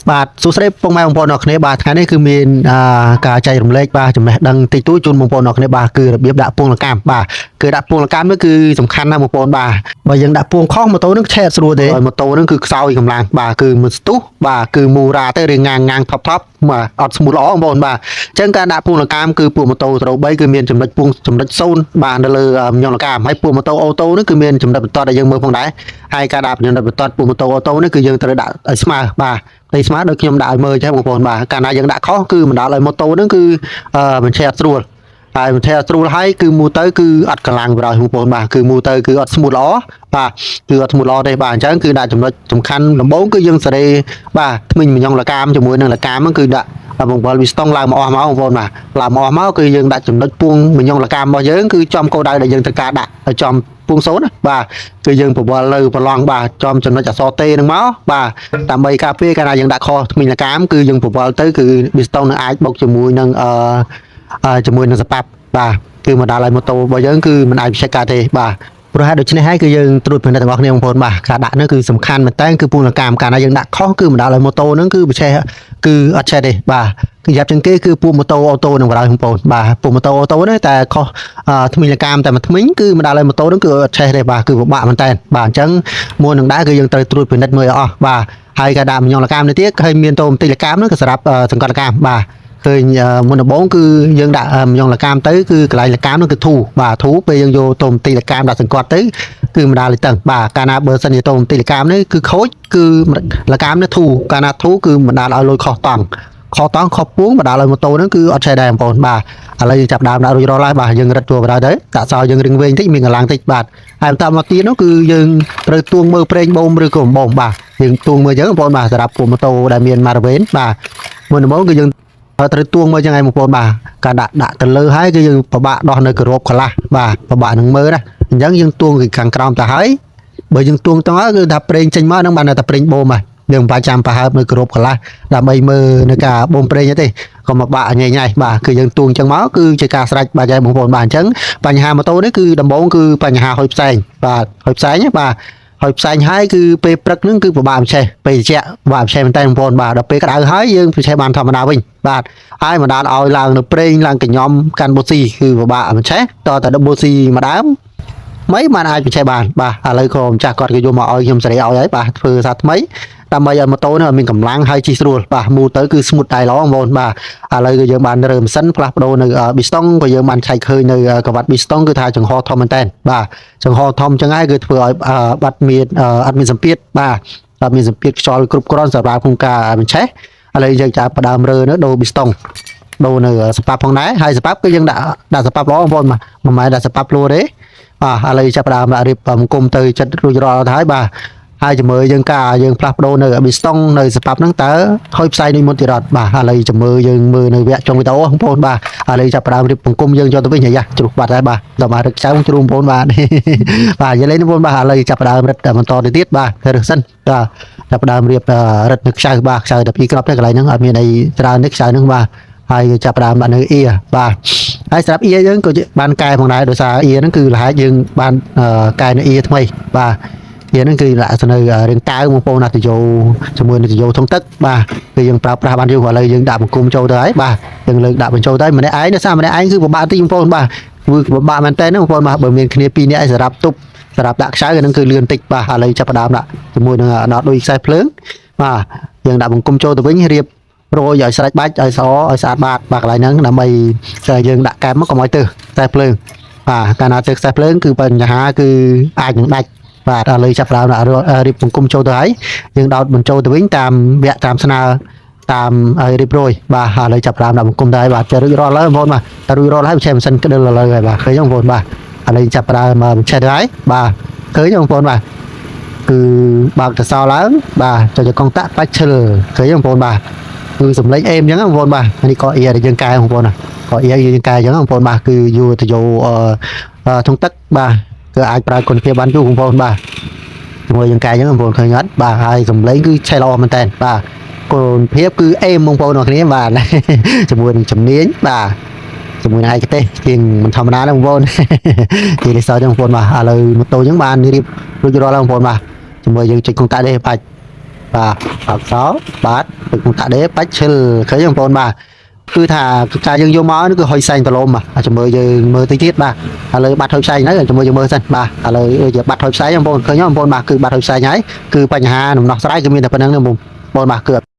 បាទសួស្តីពុកម៉ែបងប្អូនអរគ្នាបាទថ្ងៃនេះគឺមានការចែករំលែកបាទចំណេះដឹងតិចតួចជូនបងប្អូនអរគ្នាបាទគឺរបៀបដាក់ពងលកម្មបាទគឺដាក់ពងលកម្មនេះគឺសំខាន់ណាស់បងប្អូនបាទបើយើងដាក់ពងខុសម៉ូតូនឹងឆេះអត់ស្រួលទេហើយម៉ូតូនឹងគឺខ្សោយកម្លាំងបាទគឺមិនស្ទុះបាទគឺមូរ៉ាទៅឬងាងងាងថប់ថប់បាទអត់ស្មូតល្អបងប្អូនបាទអញ្ចឹងការដាក់ពងលកម្មគឺពួកម៉ូតូ03គឺមានចំណុចពងចំណុច0បាទនៅលើញងលកម្មហើយពួកម៉ូតូអូតូនេះគឺមានចំណុចបន្ទាត់ដែលយើងមើលផងដែរហើយការដាក់ចំណុចបន្ទាត់ពួកម៉ូតូអូតូនេះគឺយើងត្រូវដាក់ឲ្យស្មើបាទ តែស្មើដូចខ្ញុំដាក់ឲ្យមើលចឹងបងប្អូនបាទកាលណាយើងដាក់ខុសគឺបណ្ដាលឲ្យម៉ូតូហ្នឹងគឺមិនឆេះអត់ស្រួលហើយមិនឆេះអត់ស្រួលហើយគឺមូទៅគឺអត់កម្លាំងបណ្ដោយបងប្អូនបាទគឺមូទៅគឺអត់ស្មូតល្អបាទគឺអត់ស្មូតល្អទេបាទអញ្ចឹងគឺដាក់ចំណុចសំខាន់ដំបូងគឺយើងសេរីបាទថ្មិញម្ញងលកាមជាមួយនឹងលកាមហ្នឹងគឺដាក់បង្វិលវីស្តុងឡើងមកអស់មកបងប្អូនបាទឡើងមកអស់មកគឺយើងដាក់ចំណុចពួងម្ញងលកាមរបស់យើងគឺចំគោលដៅដែលយើងត្រូវការដាក់ឲ្យចំពួងសូនណាបាទគឺយើងបង្វិលនៅប្រឡងបាទចំចំណុចអក្សរ T ហ្នឹងមកបាទ ដើម្បីការពារកាលណាយើងដាក់ខុសថ្មីលកាមគឺយើងប្រវល់ទៅគឺប៊ីស្តុងនឹងអាចបុកជាមួយនឹងជាមួយនឹងសប៉ាប់បាទគឺមកដល់ឲ្យម៉ូតូរបស់យើងគឺមិនអាចវិឆេកកើតទេបាទព្រោះហេតុដូច្នេះហើយគឺយើងត្រួតពិនិត្យទាំងអស់គ្នាបងប្អូនបាទការដាក់នោះគឺសំខាន់មែនតើគឺពូលកាមកាលណាយើងដាក់ខុសគឺមិនដល់ឲ្យម៉ូតូហ្នឹងគឺវិឆេះគឺអត់ឆេះទេបាទគឺយ៉ាប់ជាងគេគឺពួកម៉ូតូអូតូនឹងបណ្ដោយបងប្អូនបាទពួកម៉ូតូអូតូនេះតែខុសថ្មីលកាមតែមួយថ្មីគឺមិនដល់ឲ្យម៉ូតូហ្នឹងគឺអត់ឆេះទេបាទគឺពិបាកមែនតើបាទអញ្ចឹងមួយនឹងដែរគឺយើងត្រូវត្រួតពិនិត្យមើលឲ្យអស់បាទ ហើយក៏ដាក់ម្ញងលកាមនេះទៀតឃើញមានតូមតិចលកាមហ្នឹងក៏សម្រាប់សង្កត់លកាមបាទឃើញមុនដំបូងគឺយើងដាក់ម្ញងលកាមទៅគឺកន្លែងលកាមហ្នឹងគឺធូបាទធូពេលយើងយកតូមតិចលកាមដាក់សង្កត់ទៅគឺមិនដាល់ទេតឹងបាទកាលណាបើសិនជាតូមតិចលកាមនេះគឺខូចគឺលកាមនេះធូកាលណាធូគឺមិនដាល់ឲ្យលុយខុសតង់ខុសតង់ខុសពួងបណ្ដាលឲ្យម៉ូតូហ្នឹងគឺអត់ឆេះដែរបងប្អូនបាទឥឡូវយើងចាប់ដើមដាក់រួចរាល់ហើយបាទយើងរឹតជួបណ្ដោយទៅដាក់សោយើងរឹងវែងតិចមានកម្លាំងតិចបាទហើយបន្តមកទៀតនោះគឺយើងត្រូវទួងមើលប្រេងបូមឬក៏បំបូមបាទយើងទួងមើលចឹងបងប្អូនបាទសម្រាប់ពួកម៉ូតូដែលមានម៉ារ៉ាវេនបាទមុនដំបូងគឺយើងត្រូវទួងមើលចឹងឯងបងប្អូនបាទការដាក់ដាក់ទៅលើហើយគឺយើងពិបាកដោះនៅក្របកន្លះបាទពិបាកនឹងមើលណាអញ្ចឹងយើងទួងពីខាងក្រោមទៅហើយបើយើងទួងទៅហើយគឺថាប្រេងចេញមកហ្នឹងបានតែប្រេងបូមហើយយើងមិនបាច់ចាំប្រហើបនៅក្របកន្លះដើម្បីមើលនៅការបូមប្រេងទេក៏មកបាក់ញ៉ៃញ៉ៃបាទគឺយើងទួងចឹងមកគឺជាការស្រេចបាទហើយបងប្អូនបាទអញ្ចឹងបញ្ហាម៉ូតូនេះគឺដំបូងគឺបញ្ហាហុយផ្សែងបាទហុយផ្សែងណាបាទ ហើយផ្សែងហើយគឺពេលព្រឹកហ្នឹងគឺពិបាកម្ឆេះពេលត្រជាក់ពិបាកម្ឆេះមែនតើបងប្អូនបាទដល់ពេលក្តៅហើយយើងពិឆេះបានធម្មតាវិញបាទហើយមិនដាល់ឲ្យឡើងនៅប្រេងឡើងកញ្ញំកាន់បូស៊ីគឺពិបាកម្ឆេះតតែដបូស៊ីមួយដើមមិនបានអាចពិឆេះបានបាទឥឡូវក៏ម្ចាស់គាត់គេយកមកឲ្យខ្ញុំសេរីឲ្យហើយបាទធ្វើសារថ្មីដើម្បីឲ្យម៉ូតូនេះឲ្យមានកម្លាំងហើយជិះស្រួលបាទមូលទៅគឺស្មុតតែល្អបងប្អូនបាទឥឡូវគឺយើងបានរើម៉ាស៊ីនផ្លាស់ប្ដូរនៅប៊ីស្តុងក៏យើងបានឆែកឃើញនៅក្រវ៉ាត់ប៊ីស្តុងគឺថាចង្ហធំមែនតើបាទ ចង្ហធំចឹងហើយគឺធ្វើឲ្យបាត់មានអត់មានសម្ពាធបាទអត់មានសម្ពាធខ្យល់គ្រប់គ្រាន់សម្រាប់ក្នុងការបញ្ឆេះឥឡូវយើងចាប់ផ្ដើមរើនៅដូរប៊ីស្តុងដូរនៅសប៉ាប់ផងដែរហើយសប៉ាប់គឺយើងដាក់ដាក់សប៉ាប់ល្អបងប្អូនបាទមិនមែនដាក់សប៉ាប់លួទេបាទឥឡូវចាប់ផ្ដើមដាក់រៀបអង្គុំទៅចិត្តរួចរាល់ទៅហើយបាទហើយជំរឿយើងការយើងផ្លាស់ប្ដូរនៅប៊ីស្តុងនៅសប៉ាប់ហ្នឹងតើហុយផ្សាយនេះមុនទៀតអត់បាទឥឡូវជំរឿយើងមើលនៅវគ្គចុងវីដេអូបងប្អូនបាទឥឡូវចាប់ផ្ដើមរៀបអង្គុំយើងយកទៅវិញអាយ៉ាជ្រុះបាត់ហើយបាទដល់មករឹកចៅជ្រុះបងប្អូនបាទ បាទនិយាយលេងបងប្អូនបាទឥឡូវចាប់ផ្ដើមរឹតបន្តទៅទៀតបាទធ្វើរឹសសិនបាទចាប់ផ្ដើមរៀបរឹតនៅខ្ចៅបាទខ្ចៅតែពីរគ្រាប់ទេកន្លែងហ្នឹងអត់មានអីច្រើនទេខ្ចៅហ្នឹងបាទហើយចាប់ផ្ដើមដាក់នៅអ៊ីបាទហើយសម្រាប់អ៊ីយើងក៏បានកែផងដែរដោយសារអ៊ីហ្នឹងគឺលហែកយើងបានកែនៅអ៊ីថ្មីបាទអ៊ីហ្នឹងគឺលក្ខណៈរាងកៅបងប្អូនណាទៅយោជាមួយនឹងទៅយោធំទឹកបាទគឺយើងប្រើប្រាស់បានយូរឥឡូវយើងដាក់បង្គំចូលទៅហើយបាទយើងលើកដាក់បញ្ចូលទៅម្នាក់ឯងដោយសារម្នាក់ឯងគឺពិបាកតិចបងប្អូនបាទគឺពិបាកមែនតើបងប្អូនបាទបើមានគ្នាពីរនាក់ឯងសម្រាប់ទប់សម្រាប់ដាក់ខ្ចៅហ្នឹងគឺលឿនតិចបាទឥឡូវចាប់ផ្ដើមដាក់ជាមួយនឹងដល់ដូចខ្សែភ្លើងបាទយើងដាក់បង្គំចូលទៅវិញរៀបរយឲ្យស្រេចបាច់ឲ្យសឲ្យស្អាតបាតបាទកន្លែងហ្នឹងដើម្បីយើងដាក់កែបមកកុំឲ្យទើសខ្សែភ្លើងបាទកាលណាទើសខ្សែភ្លើងគឺបញ្ហាគឺអាចនឹងដាច់បាទឥឡូវចាប់ផ្ដើមដាក់រៀបបង្គំចូលទៅហើយយើងដោតបញ្ចូលទៅវិញតាមវគ្គតាមស្នើតាមឲ្យរៀបរយបាទឥឡូវចាប់ផ្ដើមដាក់បង្គំទៅហើយបាទចេះរួចរាល់ហើយបងប្អូនបាទតែរួចរាល់ហើយវាឆេះម៉ាស៊ីនក្តិលឥឡូវហើយបាទឃើញទេបងប្អូនបាទឥឡូវចាប់ផ្ដើមបញ្ឆេះទៅហើយបាទឃើញទេបងប្អូនបាទគឺបើកទៅសោឡើងបាទចុចកុងតាក់បាច់ឈិលឃើញទេបងប្អូនបាទគឺសំឡេងអេមអញ្ចឹងបងប្អូនបាទនេះក៏អ៊ីដែលយើងកែបងប្អូនណាក៏អ៊ីយើងកែអញ្ចឹងបងប្អូនបាទគឺយូរទៅយោអឺធុងទឹកបាទគឺអាចប្រើគុណភាពបានយូរបងប្អូនបាទជាមួយយើងកែអញ្ចឹងបងប្អូនឃើញអត់បាទហើយសំឡេងគឺឆេះល្អមែនតើបាទគុណភាពគឺអេមបងប្អូនអរគ្នាបាទជាមួយនឹងជំនាញបាទជាមួយនឹងឯកទេសជាងមិនធម្មតាទេបងប្អូន និយាយលេសើចបងប្អូនបាទឥឡូវម៉ូតូអញ្ចឹងបានរៀបរួចរាល់ហើយបងប្អូនបាទជាមួយយើងចុចកុងតាក់ទេបាច់បាទបើកសោបាទ កុងតាក់ដេបាច់ឈិលឃើញបងប្អូនបាទគឺថាការយើងយកមកនេះគឺហុយផ្សែងប្រឡំបាទចាំមើលយើងមើលតិចទៀតបាទឥឡូវបាត់ហុយផ្សែងហើយចាំមើលយើងមើលសិនបាទឥឡូវដូចជាបាត់ហុយផ្សែងបងប្អូនឃើញទេបងប្អូនបាទគឺបាត់ហុយផ្សែងហើយគឺបញ្ហាដំណោះស្រាយគឺមានតែប៉ុណ្្នឹងទេបងប្អូនបាទគឺ